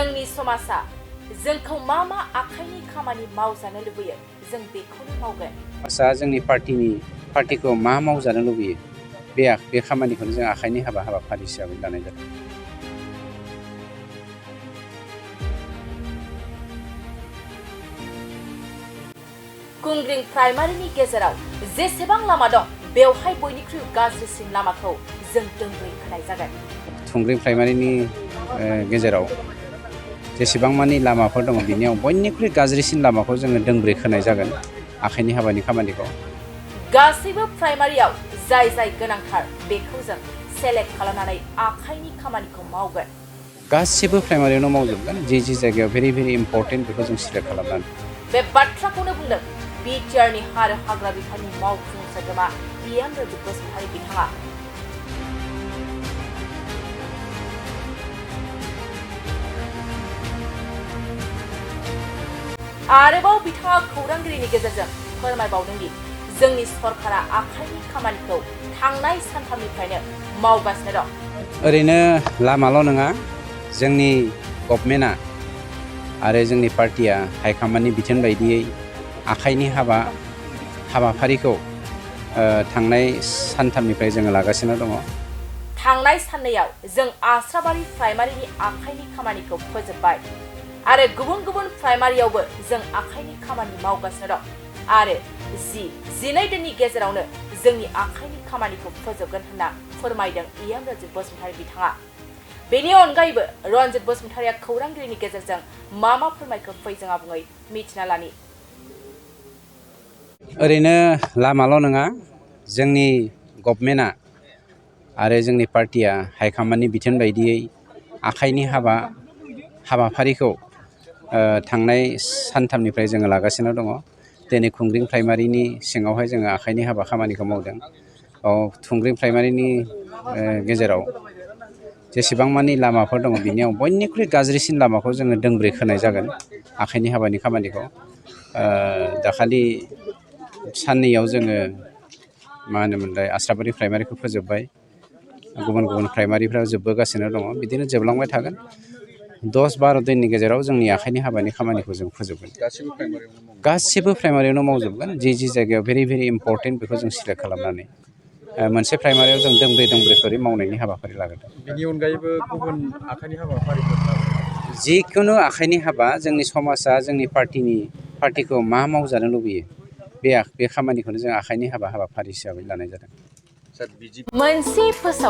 जोंनि समाजा जोंखौ मा आखाइनि खामानि मावजानो लुबैयो जों बेखौनो मावगोन। जोंनि पार्टिखौ मा मावजानो लुबैयो बे खामानिखौनो जों आखाइनि हाबाफारि हिसाबै लानाय जादों। कुंग्रिं प्राइमारिनि गेजेराव जेसेबां लामा दं बेवहाय बयनिख्रुइ गाज्रिसिन लामाखौ जों दोंब्रै खोनाय जागोन। कुंग्रिं प्राइमारिनि गेजेराव जेसेबां मानि लामाफोर दङ बिनियाव बयनिख्रुइ गाज्रिसिन लामाखौ जोङो दोंब्रै खोनाय जागोन आखाइनि हाबानि खामानिखौ। गासैबो प्राइमारियाव जाय गोनांथार बेखौ जों सेलेक्ट खालामनानै आखाइनि खामानिखौ मावगोन। गासिबो प्राइमारियावनो मावजोबगोन जि जायगायाव भेरि इम्पर्टेन्ट बेखौ जों सिलेक्ट खालामनानै। बे बाथ्राखौनो बुंदों बिटिआरनि हाग्रा बिफाननि मावफुं सोद्रोमा न-रनज बसुमतारी बिथाङा। आरोबाव बिथाङा खौरांगिरिनि गेजेरजों फोरमायबावदों दि जोंनि सरकारा आखाइनि खामानिखौ थांनाय सानथामनिफ्रायनो मावगासिनो दं। ओरैनो लामाल' नङा, जोंनि गभर्नमेन्टआ आरो जोंनि पार्टिया हाइकमान्डनि बिथोन बायदियै आखाइनि हाबाफारिखौ थांनाय सानथामनिफ्राय जोङो लागासिनो दङ। थांनाय साननैयाव जों आस्राबारि प्राइमारिनि आखाइनि खामानिखौ फोजोबबाय आरो गुबुन प्राइमारियावबो जों आखाइनि खामानि मावगासिनो दं आरो 10-12 दिननि गेजेरावनो जोंनि आखाइनि खामानिखौ फोजोबगोन होनना फोरमायदों न-रनज बसुमतारी बिथाङा। बेनि अनगायैबो रनजित बसुमतारीया खौरांगिरिनि गेजेरजों मा फोरमायखो फै जों आबुङै मिथिना लानि। ओरैनो लामाल' नङा, जोंनि गभर्नमेन्टआ आरो जोंनि पार्टिया हाइकमान्डनि बिथोन बायदियै आखाइनि हाबाफारिखौ थांनाय सानथामनिफ्राय जोङो लागासिनो दङ। दिनै कुंग्रिं प्राइमारिनि सिङावहाय जोङो आखाइनि खामानिखौ मावदों। कुंग्रिं प्राइमारिनि गेजेराव जेसेबां मानि लामाफोर दङ बिनियाव बयनिख्रुइ गाज्रिसिन लामाखौ जोङो दोंब्रै खोनाय जागोन आखाइनि हाबानि खामानिखौ। दाखालि साननैयाव जोङो आस्राबारि प्राइमारिखौ फोजोबबाय, गुबुन प्राइमारिफ्रा जोबबोगासिनो दङ, बिदिनो जोबलांबाय थागोन। 10-12 दिननि गेजेराव जोंनि आखाइनि हाबानि खामानिखौ जों फोजोबगोन। गासिबो प्राइमारियावनो मावजोबगोन जि जायगायाव भेरि इम्पर्टेन्ट बेखौ जों सिलेक्ट खालामनानै मोनसे प्राइमारियाव जों दोंब्रै खरि मावनायनि हाबाफारि लागोन। बेनि अनगायैबो गुबुन आखाइनि हाबाफारिफोर जिखुनु आखाइनि हाबा जोंनि समाजा जोंनि पार्टिखौ मा मावजानो लुबैयो बे खामानिखौनो जों आखाइनि हाबाफारि हिसाबै लानाय जादों। मोनसे